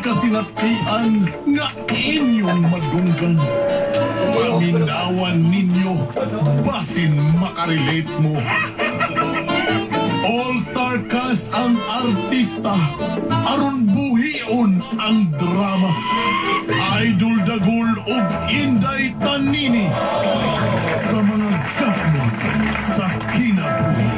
kasinatian nga inyong madunggan. Paminawan ninyo, basin makarelate mo. All-star cast ang artista, aron buhion ang drama. Idol Dagul ug Inday Tanini sa mga gapon sa kinabuhi.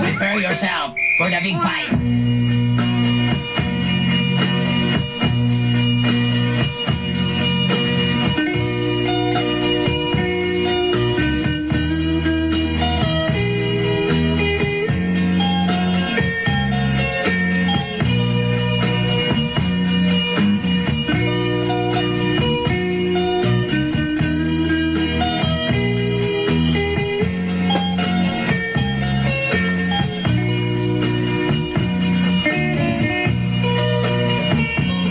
Prepare yourself for the big fight.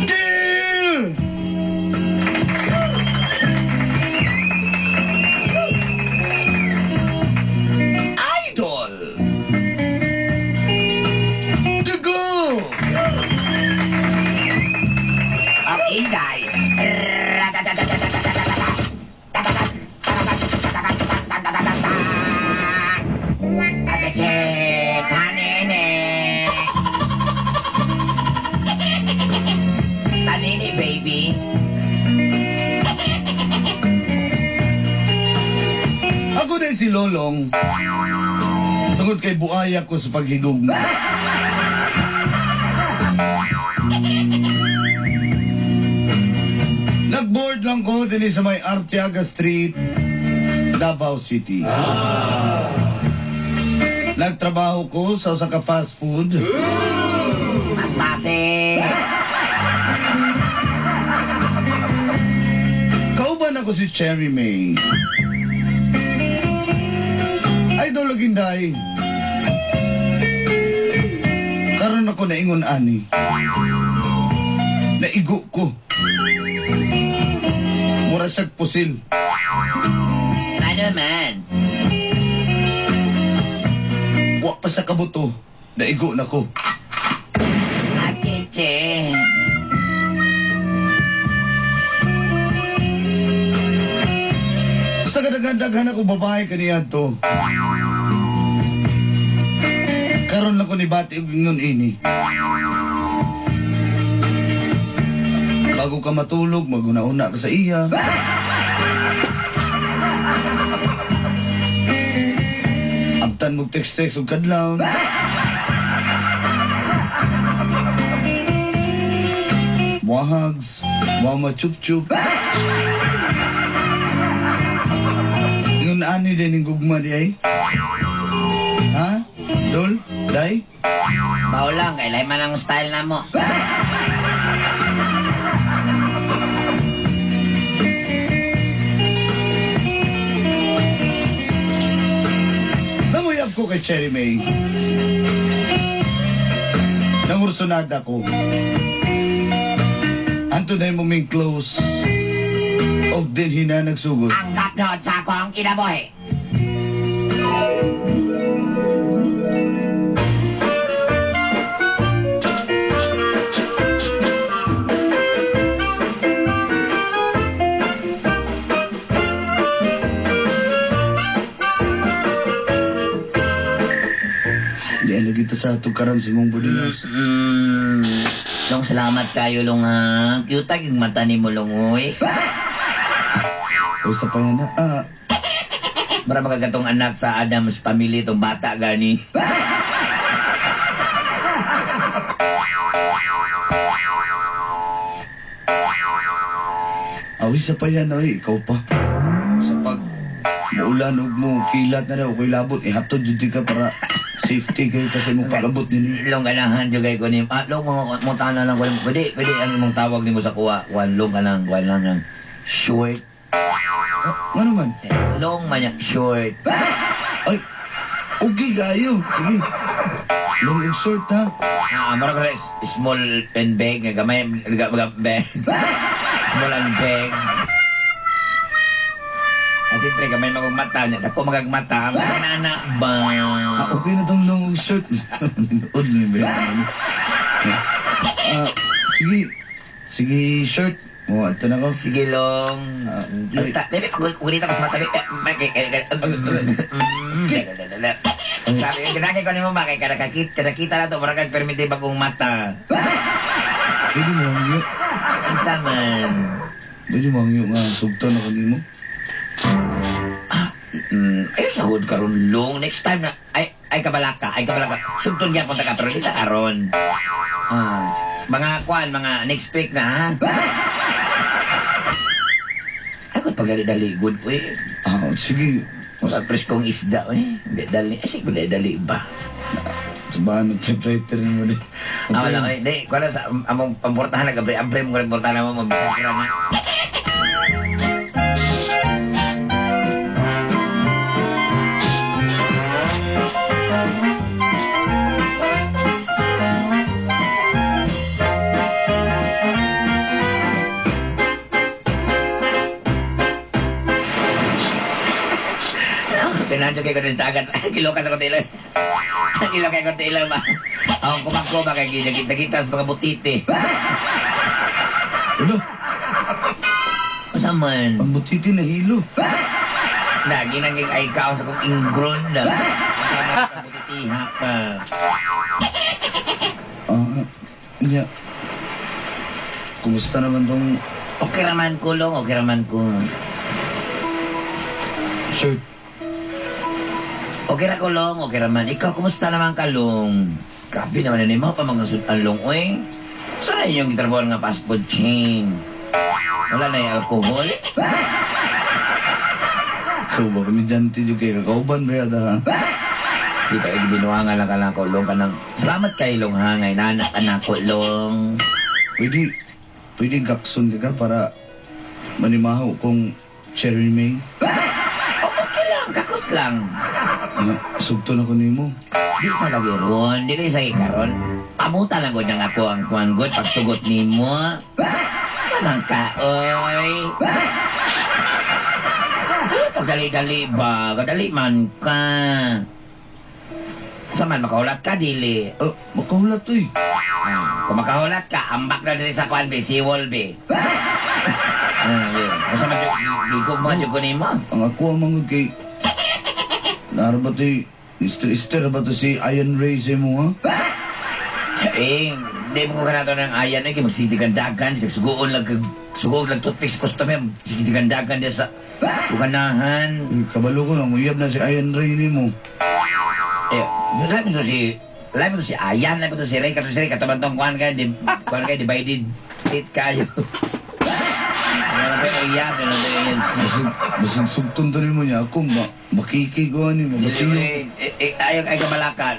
Kill! Idol! Dugo! Ang Inday. Ateche, tanene. Tanini, baby. Ako na si Lolong. Tungod kay buaya ko sa paghigugma. Nagboard lang ko dinhi sa may Arteaga Street, Davao City. Nagtrabaho ko sa usa ka fast food. Mas pase. Kauban ako si Cherry May. Idol Aginday. Karon ako naingon ani. Naigo ko. Mura siyag pusil. Ano man? Wa pa sa kabuto. Naigo na ko. Ateche. Sa kadaghan-daghan ako babae kaniya to. Karon lang ko ni Bati og ingon ini. Bago ka matulog, maguna-una ka sa iya. Abtan mo text-text og kadlawon. Muahags, muama chup-chup. Ingon ani din yung gugma di ay? Ha? Dol? Day? Bao lang, kay lahi man ang style na mo. Namuyab ko kay Cherry May. Nangursunada ko. Anto na yung muming close. Og din hina nagsugod. Ang gapnod sa akong kinabuhi. Di ay nagita sa tukaran si mong budinas. Long salamat kayo, Long, ha. Cute ang yung mata ni mo, Long, uy. O sa payana, ah, Para magagatong anak sa Adams family, itong bata gani. Awi sa payana, oy, ikaw pa. Sa pag muulan og mo, kilat na daw, ko'y labot, ihatod jud ka para safety kayo kasi mo pag-abot nini. Long ganahan jud kay ko ni. Ah, Long, mga mo tanan lang ko. Pwede, pwede ang imong tawag nimo sa kuha. Kuan long kanang, kuan lang ang short. Ano man? Eh, long man yan, short. Ay, okay kayo. Sige. Long and short, ha? Ah, mura ko small and big nga gamay, ga bag. Small and big. Ah, siyempre, kamay magmata niya. Dako magagmata. Mga anak ba? Ah, okay na tong long shirt. Nanood na ba yan? Ah, sige. Sige, shirt. Mo, ato na ko. Sige, long. Ah, ay. Kita. Bebe, pag-ulit ako sa mata. Sabi, kinakay ko ni mo ba? Kaya kadakita na to. Parang kag-permite bagong mata. Pwede mo ang iyo. Unsa man. Pwede mo ang iyo nga. Sugtan ako nimo. Ay, sagod karon long. Next time na, ay, ay kabalaka, ay kabalaka. Sugton gyapon ta ka, pero di sa karon. Ah, mga kwan, mga next week na, ha? Ay, kung pagdali-dali, good, uy. Ah, sige. Mas preskong isda, uy. Dali, ay, sige, dali ba? Sabahan ng typewriter mo di. Ah, wala, uy. Di, kuha na sa, among pamportahan na, Gabriel. Abre mo, pamportahan na mo, mabisang ka na. Pinancho kay ko sa dagat. Kilo ka sa kontila. Kilo kay kontila ba? Ang kumako ba kay kita sa mga butite. Ano? Usa man? Ang butiti na hilo. Lagi nang ay kao sa kong ingron na. Butitiha pa. Ah, yeah. Kumusta naman tong Okay raman ko long, okay raman ko. shirt? Okay ra ko long, okay raman. Ikaw, kumusta naman ka long? Grabe naman na mo pa mga sudan long, oy. Saan na inyong gitrabaho nga fast food chain? Wala na yung alcohol? Ikaw ba? Komedyante yung kay kakauban ba yata ha? Di ka gibinuangan lang ka lang ko, long ka nang... Salamat kay long ha, ngay nanak ka na ko, long. Pwede gakson di ka para manimaho kung Cherry May. Oh, okay lang, kakos lang. Ano, sugton ako nimo. Di sa lagi ron, di sa karon. Pamuta lang gud nang ako ang kuan gud pagsugot nimo. Sa man ka, oy. Ay, pagdali-dali ba? Kadali man ka. Sa man makahulat ka, dili. Oh, makahulat oy. Ah, kung makahulat ka, ambak na diri sa kuan be, siwol be. Ah, be. Usa man jud gigog man jud ko nimo. Ang ako ang mangod kay Nara ba to'y Mr. Easter ba to si Ian Ray sa mo ha? Eh, di mo ko kanato ng ayan eh, kay magsitigandagan, sa sugoon lang, sugoon lang toothpick sa customer, sitigandagan di sa kukanahan. Eh, kabalo ko na, muyab na si Ian Ray nimo. Eh, labi mo si Ayan, labi mo si Ray, kato si Ray, kato bantong kuhan kayo, di, kuhan kayo, divided eight kayo. Ano ba yung iyan, ano ba yung iyan? Basig sugton to nimo niya ako, makiki ko ani, mabasiyo. Dili, eh, ayaw ay kabalaka,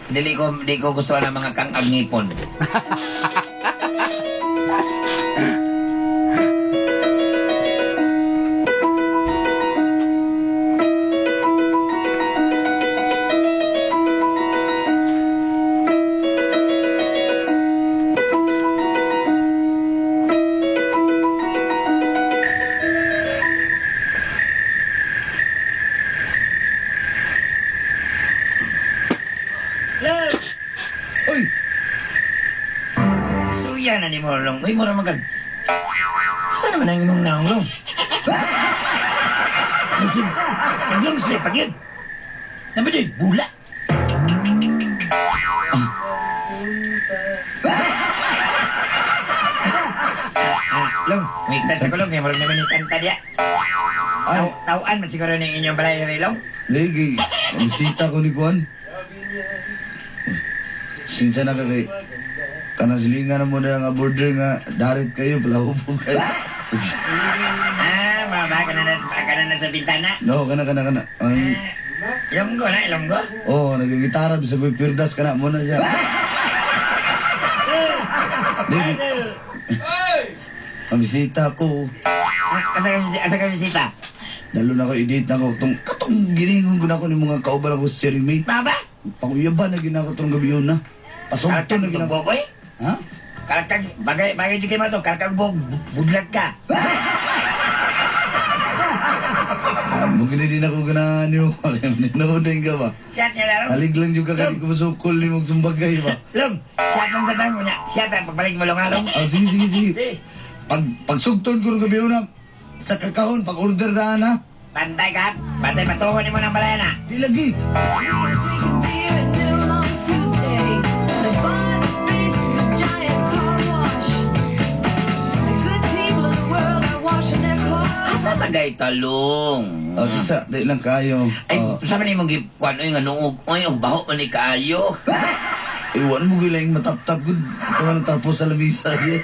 dili ko, di ko gusto ng mga kangag ngipon. Oy! Suya na ni mo, Long. Uy, mura magag... Saan naman ang imong naong, Long? Nasib... Naglong sila pag yun. Naman yun, bula. Ah, Long, wait, sa kulong. Kaya murag naman yung kanta niya. Ay, Tawaan man siguro ng inyong balay ni Long. lagi, bisita ko ni Juan. Sinsa na ka kay kanang silingan na mo na nga border nga darit kayo palahubo kayo. Ah, mama, kana na sa bintana. No, kana kana kana. Ang Ilonggo na, ilonggo. oh, nagigitara bisag may pirdas kana mo na siya. Lagi. Ang bisita ko. Asa ka bisita? Lalo na ko i-date na ko tong katong giningon ko na ko ni mga kauban ako sa Cherry May. Mama? Panguyaban na ginako tong gabi yun na. Pasugto na ginako. Tumbok, eh. Ha? Kalkag, bagay, bagay di kayo mato, kalkag buhok, budlat ka. Ah, mo gini din ako ganahan nimo. Ninood ka ba? Shot niya na, Long. Halig lang juga ka di ko masukol ni mong sumbagay ba? Long, shot lang sa tango niya. Shot ang pagbalik mo, Long, ha, Long? Ah, sige, sige, sige. Eh, Pag pagsugton ko gabi una sa kakahon, pag order na na. Bantay ka, bantay patungo ni mo ng balayan, ha? Di lagi. Drinking beer at noon on Tuesday. The bar that faces a giant car wash. The good people of the world are washing their cars. Asa man day talong? Oh, sisa, di lang kayo. Ay, Oh, sa man imong gikuan oy nga nuog, oy, ang baho man ni kaayo. iwan mo gilang matap-tap gud. Tawa na tapos sa lamisa. Yes.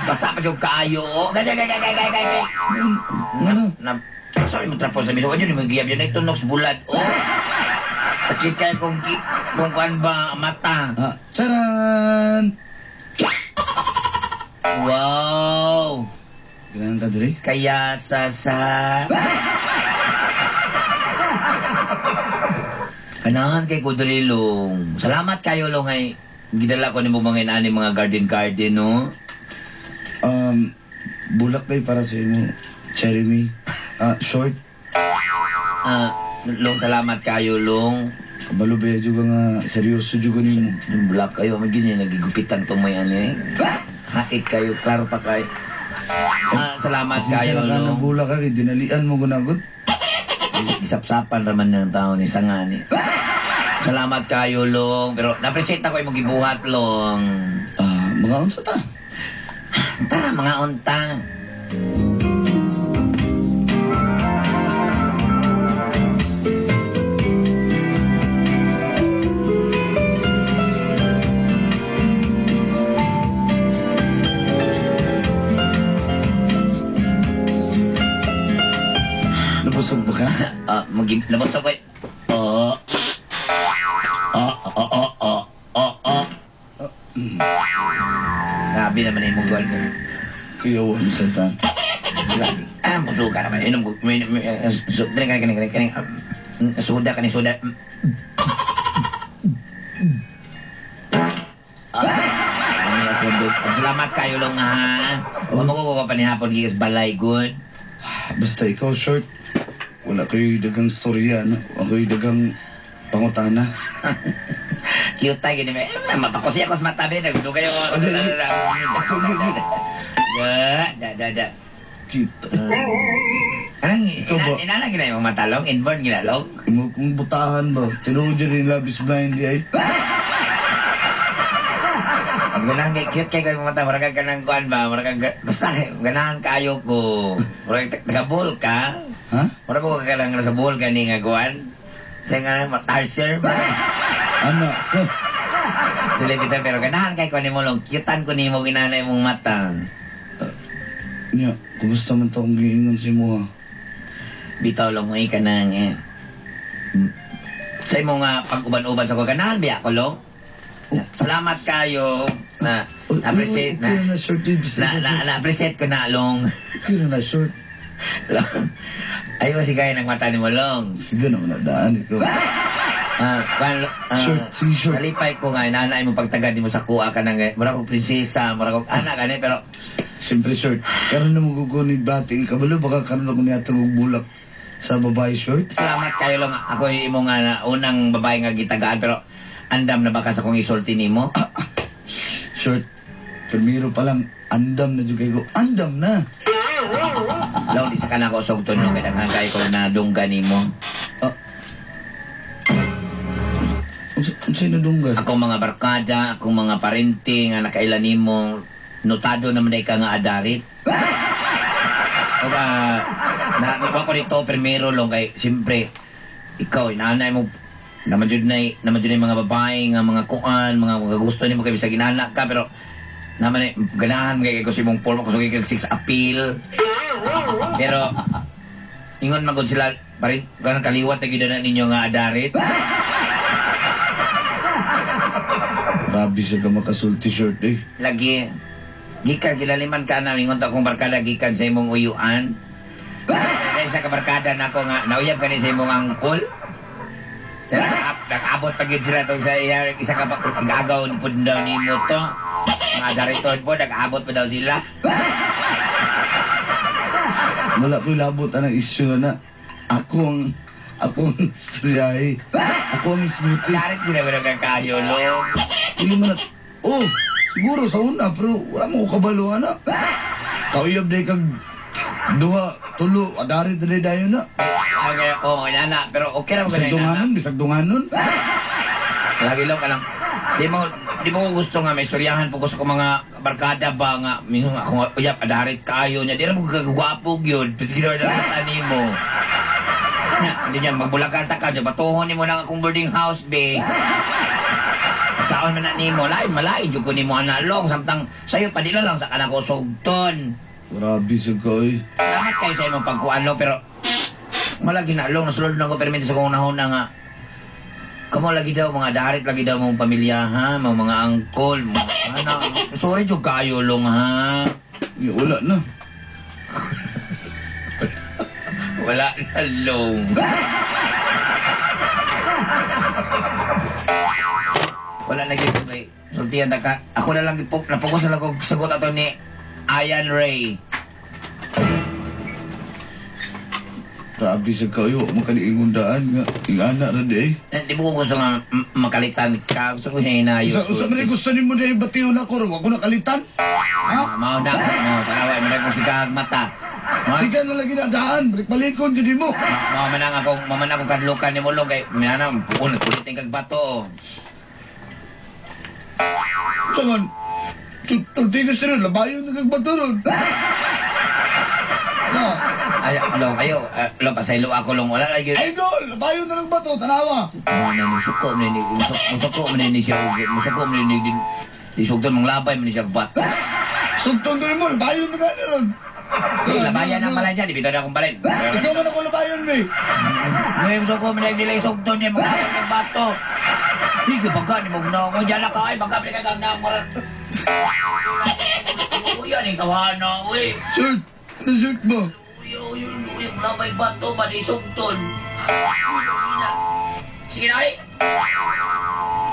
Basa pa jud kaayo. Oh. Gay gay gay gay gay gay. gay. Ano? Na sorry mo trapos sa miso. Wala mo giyab yan ito nox bulad. Oh. Sakit kayo kung kuan ba mata. Ah, charan! Wow. Ganahan ka diri? Kaya sa Ganahan kay ko diri, Long. Salamat kayo, Long, ay gidala ko nimo mga inaani mga garden garden, no? Bulak kay para sa imo, Jeremy. Ah, short. Ah, Long, salamat kayo, Long. Kabalo ba juga nga seryoso juga nimo. Yung black kayo, may ganyan, nagigupitan to may ano eh. Hait kayo, klaro pa kayo. Ah, salamat Pasensya kayo, na ka Long. ng bulak ka, kay dinalian mo gunagod. Isapsapan raman ng tao ni Sangani. Salamat kayo, Long. Pero na-appreciate ako imong gibuhat, Long. Ah, mga unsa ta? Tara, mga untang. Nabusog ba ka? Ah, nabusog ko eh. Oh. Oh, oh, oh, oh, oh, oh. Grabe naman yung mong gol. Kaya wala sa ta. Grabe. Ah, busog ka naman. Inom ko. Dali ka, kani, kani, kani. Soda, kani, soda. Ah, ano yung sundog? Salamat kayo lang ha. Huwag mo ko pa ni hapon gikas balay good. Basta ikaw short. Wala kayo'y dagang storya, no? Wala kayo'y dagang pangutana. Cute tayo gini. Eh, mapakusi ako sa mata, be. Nagdugo kayo. Da, da, da, da. Cute. Anong, Ikaw ba? inana gina yung matalong? Inborn ginalong? Imo kong butahan ba? Tinuod dyan yung Love is Blind, di ay. Ganahan kay cute kay kayo mata, mura ka ng kuan ba? Mura ka basta ganahan kayo ko. Mura ka taga-bull ka. Ha? Mura mo ka lang sa bull ka ni nga kuan. Sa nga matarser ba? Anak ka. Dili kita pero ganahan kay ko nimo long cutean ko nimo ginanay mong mata. Nya, kumusta man to akong giingon si mo ha? Bitaw long huy ka nang eh. Sa imo nga pag-uban-uban sa ko ganahan biya ko long. Salamat kayo na appreciate Okay na na short, eh. na na, na appreciate ko na long. Okay na na short. Long. Ayaw si gaya ng mata ni mo long. Sige na, daan ikaw. Ah, kan, Short, sige, short. Nalipay ko nga inanay mo pagtagad mo sa kuha ka ng mura kog prinsesa, mura kog anak gani pero Siyempre short. Karon na magugo ni Bati. Kabalo baka karon ako niya og bulak sa babae short. Salamat kayo lang. Ako yung imo nga na unang babae nga gitagaan pero andam na baka sa kong isulti nimo. Short. Primero pa lang, andam na jud kay ko. Andam na. Law di sa kana ko sugton no kay daghan kayo ko na dungga nimo. Ah. Unsay nadunggan? Akong mga barkada, akong mga parente nga nakaila nimo, notado naman day ka nga adarit. O ka, na nakuha ko nito primero long kay siyempre ikaw inanay mo naman jud na mga babae nga mga kuan, mga gusto nimo kay bisag inana ka pero naman eh, ganahan kay ko sa imong forma kusog kay sex appeal. Pero ingon man gud sila pa rin kanang kaliwat na gyud na ninyo nga adarit. Grabe siya ka makasulti short eh. Lagi gikan gilaliman ka na ingon ta akong barkada gikan sa imong uyuan. Dahil sa kabarkada nako nga nauyab kani sa imong angkol. Nag-abot pa gyud sila tong sa iya isa ka gagaw pud daw nimo to. Mga dariton po, nag-abot pa daw sila. Wala ko'y labot anang issue na. Ako ang istoryahe. Ako ang ismuti. Darit ko na kakayo, long. Hindi mo na, oh, siguro sa una, pero wala mo ko kabalo, ana. Kauyab day kag duha, tulo, adarit na day dayon na. Okay, oo, inana. Pero okay ra mo Bisag ganun, inana. dunganon, bisag dunganon. Lagi lang ka lang. Di mo gusto nga may istoryahan po gusto ko mga barkada ba nga minsan ako uyap adarit kayo niya. Di ra mo kagwapo gyud. Pero ginawa na ani mo. Na, hindi niya magbulakan ta ka, batuhon nimo lang akong boarding house be. Saon man na nimo, lain malain jud ko nimo analong samtang sayo pa dila lang sa kanang ko sugton. Grabe sa ka, oy. Salamat kayo sa imong pagkuan long pero malagi na long nasulod na ko permit sa kong unahon na nga. Kamo lagi daw mga darit lagi daw mong pamilya ha, mga angkol, mga anak. Sorry jud kayo long ha. Di, wala na. Wala na long. Wala na gyud kay sultihan ta ka. Ako na lang gipok napokus na lang kog sagot ato ni Ian Ray. Grabe sa kayo, makaliingon daan nga, ingana ra di eh. Eh, di mo ko gusto nga makalitan ka. Gusto ko hinayo. Usa man gusto nimo di bation ako ro, ako nakalitan. Ha? Mao na, mao tanawa man ako si kag mata. Mao Sige na lagi na daan, balik balikon jud mo. mao man ang akong mao man akong kadlukan ni Mulong kay minana puon kulitin kag bato. Sangan. Tultigas rin, labayon na kag bato ron. Na. Ay, long ayo, long pasaylo ako long wala lagi. Idol, labayon na kag bato, tanawa. Mao na musuko man ni musuko man ni siya musuko man ni di sugton mong labay man ni siya bato. Sugton ko mo, labayon na ka ron. Eh, labayan ang balay niya, di bitaw na akong balay. Ikaw man ako labayon, be. May musuko man ni dili sugton niya mong labay kag bato. Di ka baga ni mong naong diyan na ka ay baga man kag naong mo. Uy, yan ikaw hana, uy. Shirt, ano shirt mo? Uy, uy, uy, labay bato ba di sugton. Sige na, ay.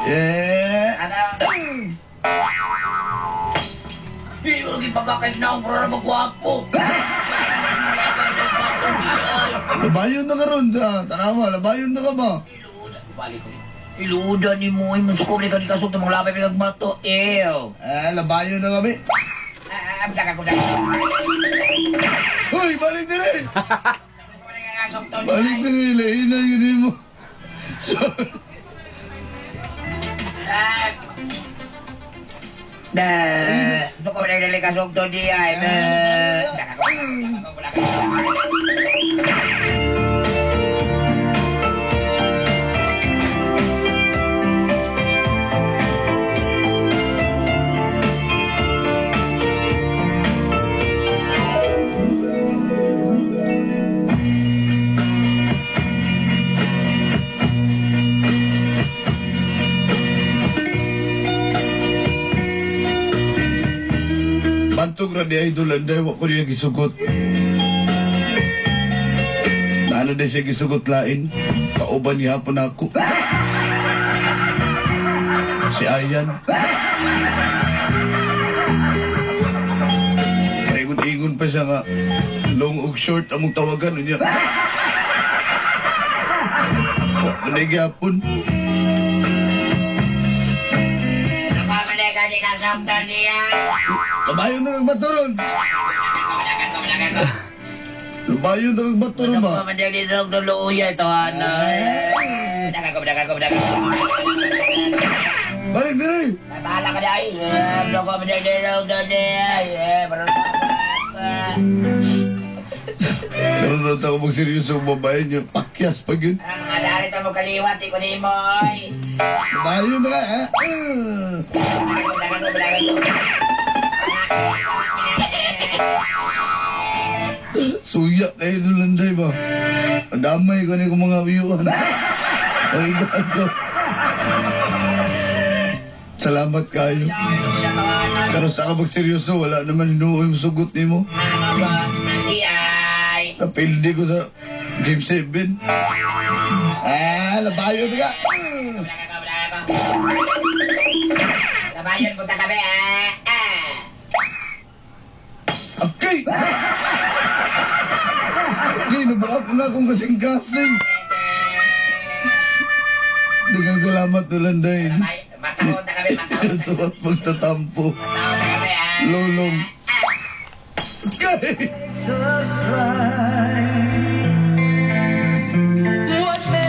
Eh. Ana. Di lagi baga kay naong mura na magwapo. Labayon na ka ron, tanawa, labayon na ka ba? Balik ko. Iluudan ni mo, ay musuko ni kani kasug mga labay pinag bato. Ew. Eh, labayon na kami. Ah, bdaga ko bdaga. Hoy, balik na rin! Balik na rin, lain na yun mo. Sorry. Da, suko ni dili kasug to di ay. Bdaga ko. Bantog ra di idol anday wa ko niya gisugot. Naano di siya gisugot lain. Kauban niya hapon ako. Si Ayan. Paingon-ingon pa siya nga long og short among tawagan niya. Wa man gyapon. Labayon na kag bato ron. Labayon na kag bato ron ba? Balik diri. Bahala ka dahil. Karon na ako magseryoso ang babae niyo. Pakyas pa yun. Ang mga darit mo kaliwat, di ko ni mo. Labayon na ka, ha? Suya kayo doon landay ba? Ang damay ko ni kong mga uyuan. Ay, gago. Salamat kayo. Pero sa ka magseryoso, wala naman hinuoy yung sugot ni mo. Napildi ko sa Game 7. Ah, labayo ka. Labayon punta kami. Ah. Kay! Kay, nabuak nga akong kasing-kasing. Daghang salamat, Ulanday. Matawon na kami, matawon. Suwat magtatampo. Matawon na kami, ah. Lolong. Kay! Us fly.